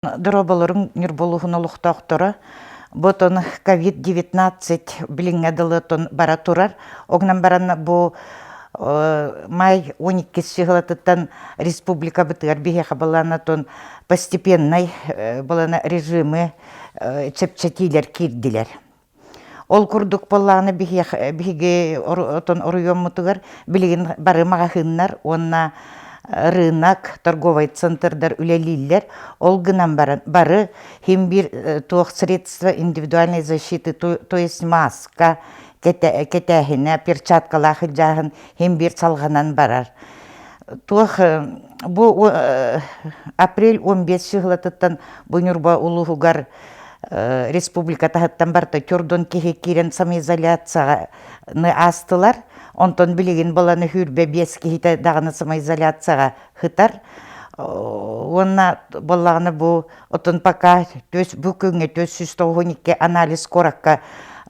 Дорооболоруҥ Ньурба улууһун олохтоохторо. Бу отон COVID-19 билиҥҥэ дылы отон бара турар. Огнан баран бу май 12 сыһылатыттан республикабытыгар биһиэхэ былаан отон постепеннай былана режимы чэпчэтиилэр киирдилэр. Ол курдук буоллаҕына биһиги отон оройуоммутугар билигин бары маҕаһыыннар уонна рынок, торговай центрдар үлэлииллэр. Ол гынан баран бары хим биир туох средства индивидуальной защиты, то есть маска, кэтээһинэ, перчаткалаах илдьааһын хим биир салҕанан барар. Туох бу апрель 15 сыһылатыттан бу Ньурба улууһугар республика таһыттан барыта төрдөн киһи киирэн самоизоляцияны аастылар. Онтон билигин баланы хүрбэ биэс киһитэ даҕаны самоизоляцияҕа хытар. Уонна буоллаҕына бу отон пока төс бу күҥҥэ төс 192 анализ куоракка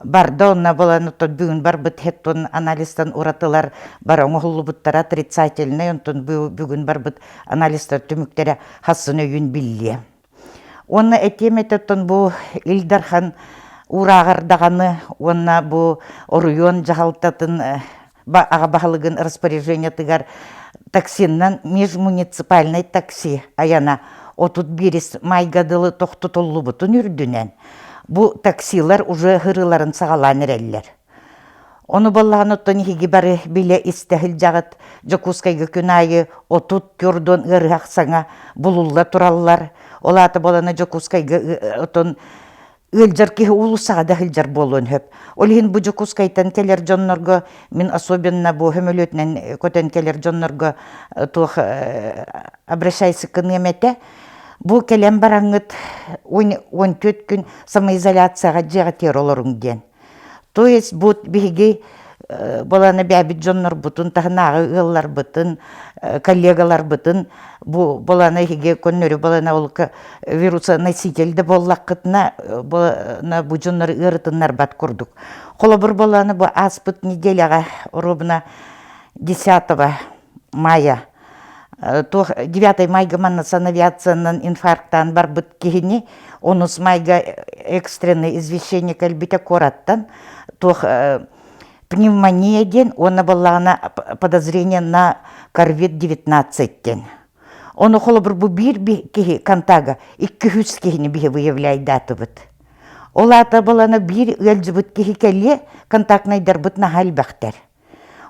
барда онно буолан оттон бүгүн барбыт хеттон анализтан уратылар бары оҥоһуллубуттара отрицательный онтон бүгүн барбыт анализтар түмүктэрэ хассын өйүн биллиэ. Уонна этиэм этэ оттон бу Ил Дархан уурааҕар даҕаны уонна бу оройуон дьаһалтатын аҕа баһылыгын распоряжениетыгар таксиннан межмуниципальнай такси айана 31 майга дылы тохтотуллубутун үрдүнэн бу таксилар уже һырыыларын саҕалаан эрэллэр. Ону буоллаҕына оттон эһиги бары билэ истэ сылдьаҕыт Дьокуускайга күн аайы 34 ыарыһах саҥа булулла тураллар. Ол аата буолана Дьокуускайга отон ыалдьар киһи уулуссаҕа да сылдьар буолуон сөп. Ол иһин бу Дьокуускайтан кэлэр дьоннорго мин особенно бу сөмөлүөтүнэн көтөн кэлэр дьоннорго туох обращайся гыныам этэ. Бу кэлэн бараҥҥыт 14 күн самоизоляцияҕа дьиэҕитигэр олоруҥ диэн. То есть бу биһиги баланы бэйэбит дьоннорбутун, таһынааҕы ыалларбытын, коллегаларбытын бу баланы эһиги көннөрү балана ол вирусоноситель да буоллаххытына бу дьоннору ыарытыннарбат курдук. Холобур баланы бу ааспыт неделяҕа ровно 10 мая туох 9 майга манна санавиациянан инфарктаан барбыт киһини онус майга экстренный извещение кэлбитэ куораттан туох пневмония диэн уонна буоллаҕына подозрение на ковид 19 диэн ону холобур бу биир киһи контага 200 киһини биһи выявляйдаатыбыт ол аата буолана биир ыалдьыбыт киһи кэлиэ контактнайдарбыт наһаа элбэхтэр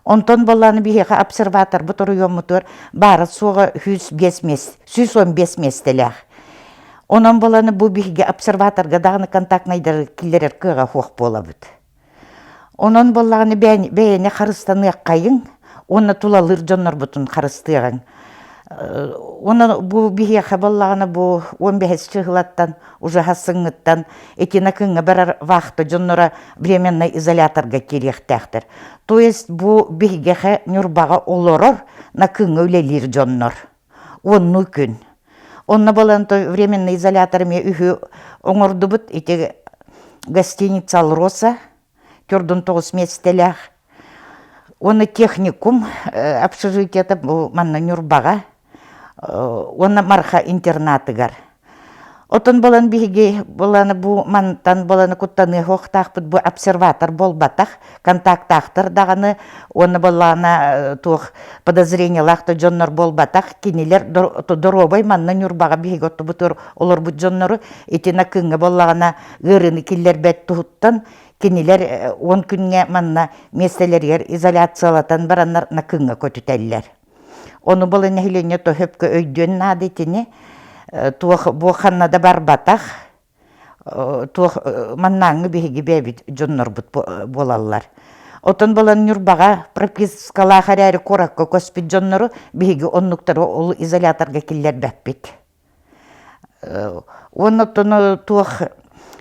Онтон буоллаҕына биһиэхэ обсерваторбыт оройуоммутугар баара-суоҕа 105 миэстэлээх. Онон буоллаҕына бу биһиги обсерваторга даҕаны контактнайдары киллэрэр кыаҕа суох буолабыт. Онон буоллаҕына бэйэни харыстаныаххайыҥ уонна тулалыыр дьоннорбутун харыстыаҕыҥ. Уонна бу биһиэхэ буоллаҕына бу 15 чыһылаттан уже сыҥҥыттан итина кыҥҥа барар вахта дьонноро временный изоляторга киириэхтээхтэр. То есть бу биһигэхэ Ньурбаҕа олорор накыҥҥа үлэлиир дьоннор. Онну күн. Онно болан то временный изолятор эмиэ үһү оҥордубут ити гостиница Алроса төрдүн тоҕус миэстэлээх. Уонна техникум общежитиета бу манна Ньурбаҕа уонна Марха интернатыгар. Отон болан биһиги боланы бу мантан боланы куттаныа суохтаахпыт бу обсерватор буолбатах, контактаахтар даҕаны уонна боллаана туох подозрениелаах да дьоннор буолбатах, кинилэр доруобай манна Ньурбаҕа биһиги оттубутугар олорбут дьоннору итина кыҥҥа боллаҕына ыарыыны киллэрбэт туһуттан кинилэр 10 күҥҥэ манна миэстэлэригэр изоляциялатан бараннар Накыҥҥа көтүтэллэр. Ону была нэһилиэнньэ төһөпкө өйдүөн наада итини туох бу ханна да барбатах туох маннааҥҥы биһиги бэйэбит дьоннорбут буолаллар. Отон болан Ньурбаҕа пропискалаах эрээри куоракка көспүт дьоннору биһиги оннуктары ол изоляторга киллэрбэппит. Уонна оттон туох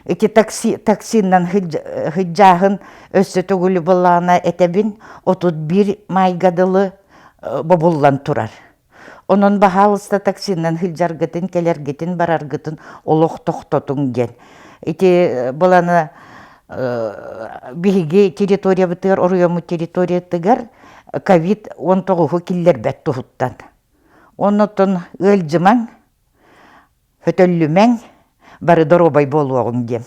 ити такси таксиннан сылдьааһын өссө төгүл былаана этэбин 31 майга дылы бобуллан турар. Онон баһаалыста таксиннан сылдьаргытын, кэлэргитин, бараргытын олох тохтотуҥ диэн. Ити быланы биһиги территориябытыгар, оройуоммут территориятыгар ковид 19 киллэрбэт туһуттан. Оннуттан ыалдьымаҥ. Хөтөллүмэҥ, бары доруобай буолуоҕуҥ диэм.